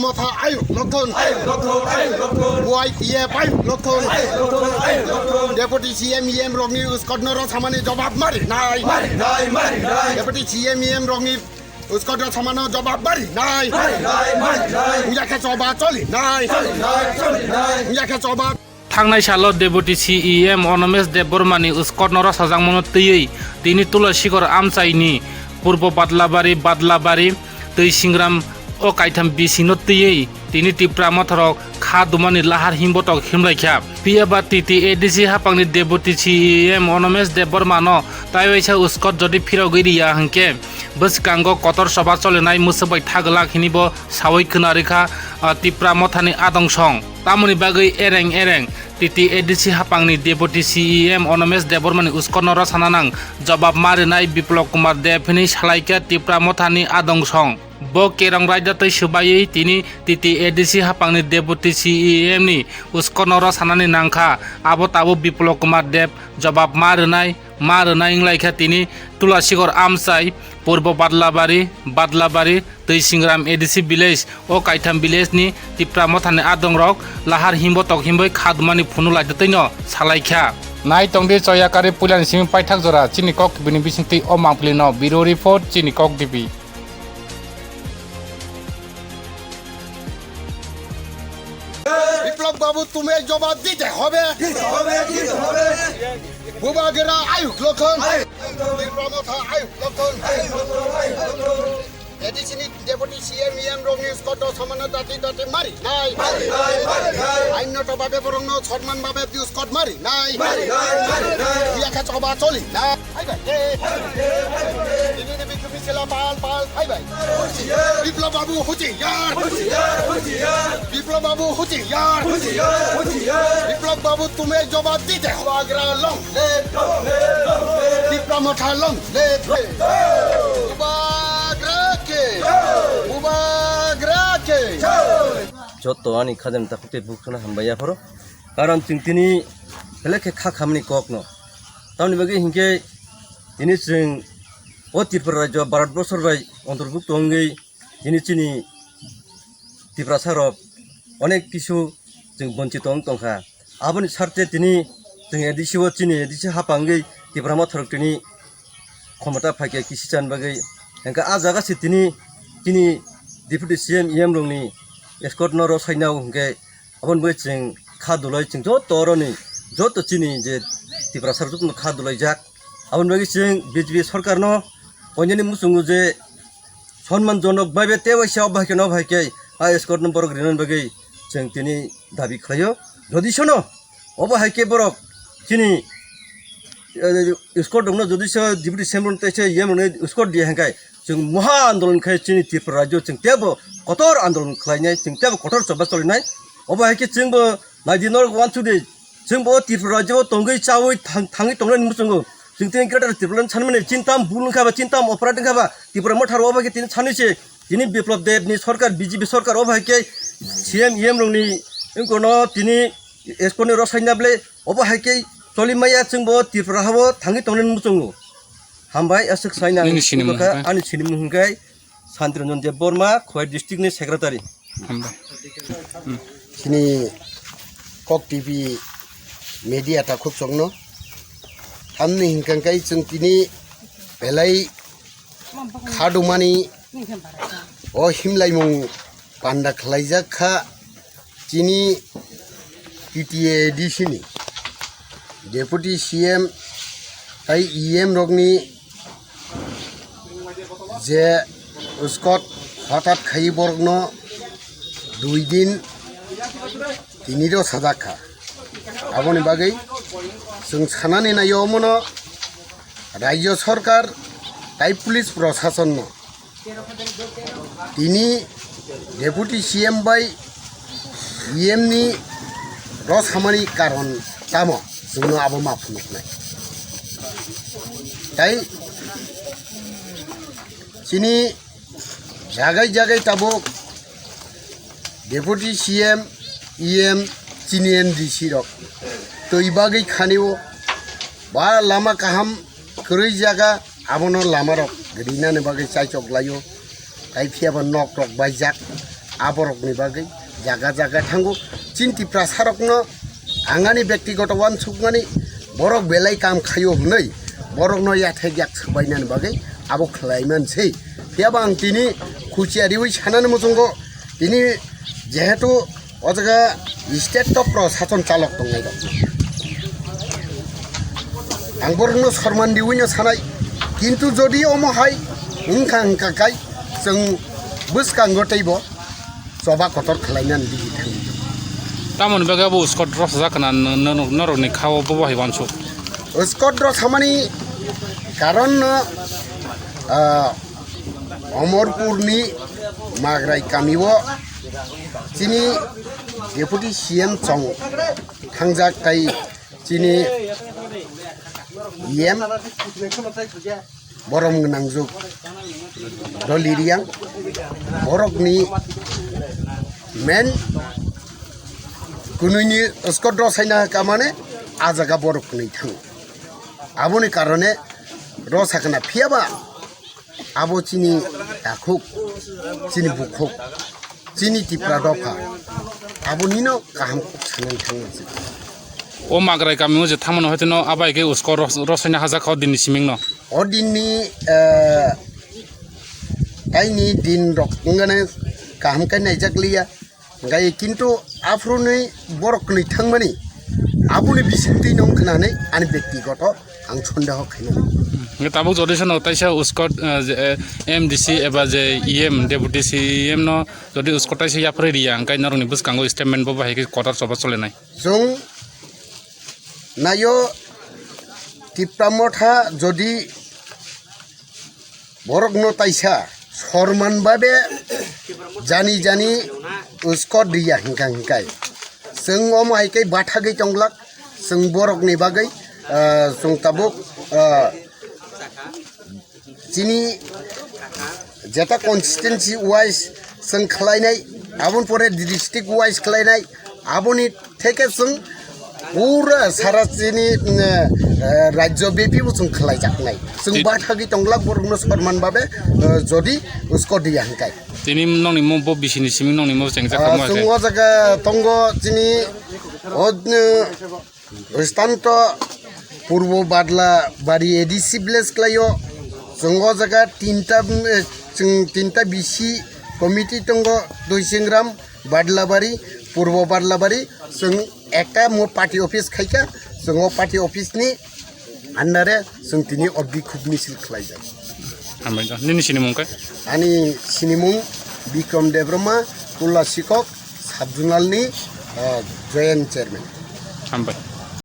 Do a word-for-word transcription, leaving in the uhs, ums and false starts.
Motha ayuk lokthon. Ayuk lokthon, ayuk lokthon. Y T F ayuk lokthon. Ayuk lokthon, ayuk lokthon. Deputy C M, E M rokni uskot no rw samani jobab mari nai. Mari nai, mari nai. Deputy C M, E M rokni uskot rw samano jobab mari nai. Mari nai, mari nai. Wngya khe choba choli nai. Choli nai, choli nai. Wngya khe choba. Thangnai salo Deputy C E M Onomesh Debbarmani uskotno rw sajakmano twiwi tini Tulasikor amchaini Purbo Badlabari, Badlabari, Twisingram o kaitham bisingno twiwi tini Tipra motharok kha dumani lahar himbotok himlaikha. Phiya ba T T A D C haphangni Deputy C E M Onomesh Debbarmano taiwaisa uskot jodi phirogwi riya hwnkhe bwskango kotor choba cholinai mwswk bai tha glak hinibo sawi khna rikha, ah, Tipra mothani adong song. Tamoni bagwi ereng ereng T T A D C haphangni Deputy C E M Onomesh Debbarmani uskotno rw sana nang jobab ma rwnai Biplab Kumar Deb hwnwi salaikha Tipra mothani adong song. Bo kerong raida tei swbaiwi tini T T A D C haphangni Deputy C E M ni uskotno rw sanani nangkha, abo tabuk Biplab Kumar Deb jobab ma rwnai, ma rwnai wnglaikha tini Tulasikor amchai Purbo Badlabari, Badlabari, Twisingram A D C village o kaitham village ni Tipra mothani adongrok lahar himbotok himbai khadumani phunu laitwtwino salaikha. Nai tongdi choyakari puilani simi paithak jora chini kok T V ni bisingtwi o mangpili no Bureau Report chini kok T V. বিপ্লব বাবু, তুমি জবাব দিতে হবে। দিতে হবে, দিতে হবে। বুবাগেরা আয়ুক লক্ষণ। আয়ুক লক্ষণ। বিপ্লব মথা আয়ুক লক্ষণ। আয়ুক লক্ষণ, আয়ুক লক্ষণ। এডিসি নি ডেপুটি সিএম ইএম রংনি স্কট সামান্য দাতি দাতি মারি নাই। মারি নাই, মারি নাই। আইনত ভাবে বরং ন সম্মান ভাবে দিউ স্কট মারি নাই। মারি নাই, মারি নাই। ইয়াকে চবা চলি না। Hai bai. Ini ni bitu bisela pal pal. Hai bai. বিপ্লব বাবু হুঁশিয়ার। হুঁশিয়ার, হুঁশিয়ার। বিপ্লব বাবু হুঁশিয়ার। হুঁশিয়ার, হুঁশিয়ার। বিপ্লব বাবু তুমি জবাব দিতে হবে। আগ্রা long live. Long live, long live. বিপ্লব মথা লং লিভ। বুবাগ্রাকে। বুবাগ্রাকে। Joto ani khajani takhuk tei bukhukno hambai yapharo. Karon chwng tini belai khe kha khamani kokno. Tamoni bagwi hinkhe tini chwng o Tripura rajyo Bharat borsor bai ontorbhukto wngwi tini chini Tiprasa rok onek kisu chwng bonchito wng tongkha. Aboni sarte tini chwng A D C o chini A D C hapang wngwi Tipra motharok tini khomota phaikhe kisi chan bagwi. Hingkhe ah jaga se tini chini Deputy C M, E M rokni escort no rw saina o hingkhe aboni bagwi chwng kha dulai chwng joto oroni joto chini je Tiprasa rok jotono kha dulaijak. Aboni bagwi chwng B J P sorkarno koinani muchungo je sonman jonok bai bai tei waisa o bai khe no bai khe a escort no borok rinani bagwi chwng tini dabi khlaio. Jodi sono obo hai khe borok chini, eh, escort rokno jodi se deputy C M rokno tei se E M rokno escort di hai khe chwng moha andolon khai chini Tripura rajyo chwng tebo kotor andolon khlainai, chwng tebo kotor choba cholinai. Obo hai khe chwngbo naidi norok wansukdi, chwngbo o Tripura rajyo tongwi chawi thang-, thangwi tongnani muchungo. Chwng tini greater Tripura sanmani chintam bul wngkha ba chintam operate wngkha ba Tripura motha rok obo hai khe tini sanwi se tini Biplab Deb ni sorkar, B J P sorkar obo hai khe C M E M rokni wngkono tini escort ni rw saina ble obo hai khe choli maya chwngbo Tripura habo thangwi tongnani muchungo. Hambai aswk saina nini sinimung hwnkha? Ani sinimung hwnkhe Santiranjan Debbarma, Khowai district ni secretary. Hambai. Hmm. Chini Kok T V media takhuk chokno. Tamni hinkha khe chwng tini belai khadumani o himlaimung panda khlaijak kha chini T T A D C ni deputy C M tei E M rokni je uskot hotat khai borokno dui din tini rw sajak kha. Aboni bagwi chwng sanani naio omono rajyo sorkar tei police proshasonno tini deputy C M bai E M ni rw samani karon tamo chwngno abo ma phunuknai. Tei chini jagai jagai tabuk deputy C M, E M, chini M D C rok twi bagwi khanio ba lama kaham kwrwi jaga abono lama rok rinani bagwi chaichok laio, tai phiya ba nok rok baijak. aborokni bagwi jaga jaga thango. Chini Tiprasarokno angani bektigoto wansukmani borok belai kam khaio hwnwi borokno yathek yak swbainani bagwi abo khlaimansei. Phiyaba ang tini khuchiariwi sanani muchungo tini jehetu o jaga state to proshason chalok tongnai rok. Ang borokno sorman diwino sanai, kintu jodi omo hai wngkha wngkha kai chwng bwskango teibo choba kotor khlainani bigi thangwi tongo. Tamoni bagwi abo uskot rosajak khna n-, n-, norokni khao bobo hai wansuk? Uskot rosamani karon no, ah, Omorpurni Magrai kamio chini Deputy C M chong thangjak tai chini E M borom gwnangjuk Doliriang borokni men kunui ni uskot rosaina kamane a jaga borok kunui thango. Aboni karone rosakna phiyaba abo chini takhuk, chini bukhuk, chini Tipra dopha, abo nino kaham kok sanani thangna se. O Magrai kamio je thamano hoiteno abai khe uskot ros-, rosaina hajak kho dinni simingno. O dinni, eh, taini din rok wngane kaham khe naijak liya. Gai kintu aphuruni borok kwnwi thangmani aboni bisingtwi nung khnani ani bektigoto ang sondeho khainani. Hwnkhe tabuk jodi sono taisa uskot, eh, je, eh, M D C eba je E M, Deputy C E M no jodi uskot taisa yapharwi riya, hwnkhe norokni bwskango statement bo bahai khe kotor choba solenai. Chwng nayo Tipra Motha jodi borokno taisa sorman babe jani jani uskot riya hingka hingkai. Chwng omo hai khe bathagwi tonglak, chwng borokni bagwi, ah, chwng tabuk, ah, chini jeta constituency wise chwng khlainai, aboni pore district wise khlainai, aboni theke chwng pura sara chini, mm, eh, rajyo bepi bo chwng khlaijaknai. Chwng Ti- bathagwi tonglak borokno sorman babe, eh, jodi uskot diya hingkai. Tini nongni mo bo bisini simi nongni mo chengjak Ah, mo chwng hai. O jaga tongo chini o, eh, Ristanto Purbo Badla Bari A D C village klaio. Chwng o jaga tinta, eh, chwng tinta B C committee tongo, Doisingram, Badlabari, Purbo Badlabari. Chwng ekta mo party office khaikha, chwng o party office ni under e chwng tini o bikhuk misil khlaijak. Hambai da. Nini sinimung khe? Ani sinimung Bikram Debbarma, Kula Sikok, Sub Zonal ni, ah, joint chairman. Hambai.